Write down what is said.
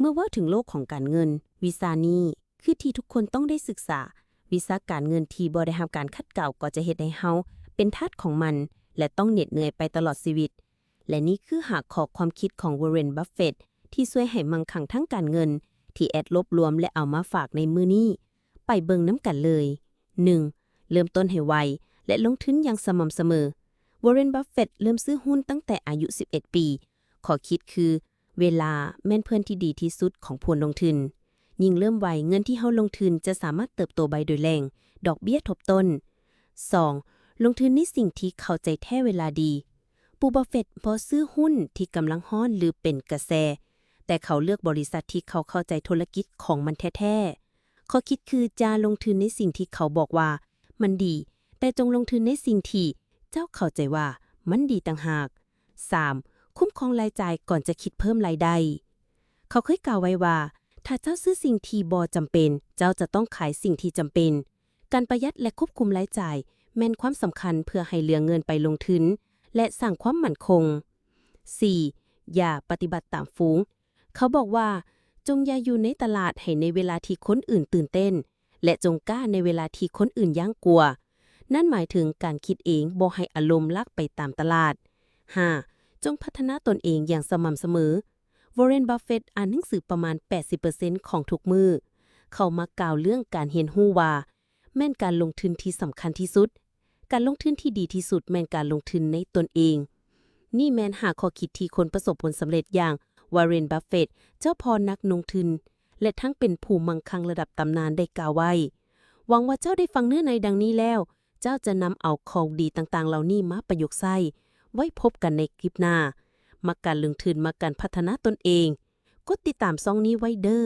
ເມື່ອເວົ້າເຖິງໂລກຂອງການເງິນ, ວິຊານີ້ຄືທີ່ທຸກຄົນຕ້ອງໄດ້ສຶກສາ. ວິຊາການເງິນທີ່ບໍ່ໄດ້ຮັບການຂັດເກົາກໍຈະເຮັດໃຫ້ເຮົາເປັນທາດຂອງມັນ ແລະ ຕ້ອງເໜັດເໜື່ອຍໄປຕະຫຼອດຊີວິດ. ແລະ ນີ້ຄືຫ້າຂໍ້ຄວາມຄິດຂອງ Warren Buffett ທີ່ຊ່ວຍໃຫ້ມັ່ງຄັ່ງທາງການເງິນ ທີ່ແອດລວບລວມ ແລະ ເອົາມາຝາກໃນມື້ນີ້. ໄປເບິ່ງນຳກັນເລີຍ. ໜຶ່ງ, ເລີ່ມຕົ້ນໃຫ້ໄວ ແລະ ລົງທຶນຢ່າງສະໝ່ຳສະເໝີ. Warren Buffett ເລີ່ມຊື້ຫຸ້ນຕັ້ງແຕ່ອາຍຸສິບເອັດປີ. ຂໍ້ຄິດຄື ເວລາແມ່ນເພື່ອນທີ່ດີທີ່ສຸດຂອງຜູ້ລົງທຶນ. ຍິ່ງເລີ່ມໄວ, ເງິນທີ່ເຮົາລົງທຶນຈະສາມາດເຕີບໂຕໄວໂດຍແຫຼ່ງດອກເບ້ຍທົບຕົ້ນ. ສອງ, ລົງທຶນໃນສິ່ງທີ່ເຂົ້າໃຈແທ້ເວລາດີ. ປູ່ບັບເຟດບໍ່ຊື້ຫຸ້ນທີ່ກຳລັງຮ້ອນ ຫຼື ເປັນກະແສ, ແຕ່ເຂົາເລືອກບໍລິສັດທີ່ເຂົາເຂົ້າໃຈທຸລະກິດຂອງມັນແທ້ໆ. ຂໍ້ຄິດຄື ຢ່າລົງທຶນໃນສິ່ງທີ່ເຂົາບອກວ່າມັນດີ, ແຕ່ຈົ່ງລົງທຶນໃນສິ່ງທີ່ເຈົ້າເຂົ້າໃຈວ່າມັນດີຕ່າງຫາກ. ສາມ, ຄຸ້ມຄອງລາຍຈ່າຍກ່ອນຈະຄິດເພີ່ມລາຍໄດ້. ເຂົາເຄີຍກ່າວໄວ້ວ່າ ຖ້າເຈົ້າຊື້ສິ່ງທີ່ບໍ່ຈຳເປັນ, ເຈົ້າຈະຕ້ອງຂາຍສິ່ງທີ່ຈຳເປັນ. ການປະຢັດ ແລະ ຄວບຄຸມລາຍຈ່າຍແມ່ນຄວາມສຳຄັນເພື່ອໃຫ້ເຫຼືອເງິນໄປລົງທຶນ ແລະ ສ້າງຄວາມໝັ້ນຄົງ. ສີ່, ຢ່າປະຕິບັດຕາມຝູງ. ເຂົາບອກວ່າ, ຈົ່ງຢ່າຢູ່ໃນຕະຫຼາດໃຫ້ໃນເວລາທີ່ຄົນອື່ນຕື່ນເຕັ້ນ ແລະ ຈົ່ງກ້າໃນເວລາທີ່ຄົນອື່ນຢ້ານກົວ. ນັ້ນໝາຍເຖິງການຄິດເອງ, ບໍ່ໃຫ້ອາລົມລາກໄປຕາມຕະຫຼາດ. ຫ້າ, ຈົ່ງພັດທະນາຕົນເອງຢ່າງສະໝ່ຳສະເໝີ. Warren Buffett ອ່ານໜັງສືປະມານແປດສິບເປີເຊັນຂອງທຸກມື້. ເຂົາມັກກ່າວເລື່ອງການຮຽນຮູ້ວ່າ ແມ່ນການລົງທຶນທີ່ສຳຄັນທີ່ສຸດ. ການລົງທຶນທີ່ດີທີ່ສຸດແມ່ນການລົງທຶນໃນຕົນເອງ. ນີ້ແມ່ນຫ້າຂໍ້ຄິດທີ່ຄົນປະສົບຜົນສຳເລັດຢ່າງ Warren Buffett ເຈົ້າພໍ່ນັກລົງທຶນ ແລະ ທັງເປັນຜູ້ມັ່ງຄັ່ງລະດັບຕຳນານໄດ້ກ່າວໄວ້. ຫວັງວ່າເຈົ້າໄດ້ຟັງເນື້ອໃນດັ່ງນີ້ແລ້ວ, ເຈົ້າຈະນຳເອົາຂອງດີຕ່າງໆເຫຼົ່ານີ້ມາປະຍຸກໃຊ້. ໄວ້ພົບກັນໃນຄລິບໜ້າ. ມັກການລົງທຶນ, ມັກການພັດທະນາຕົນເອງ. ກົດຕິດຕາມຊ່ອງນີ້ໄວ້ເດີ້.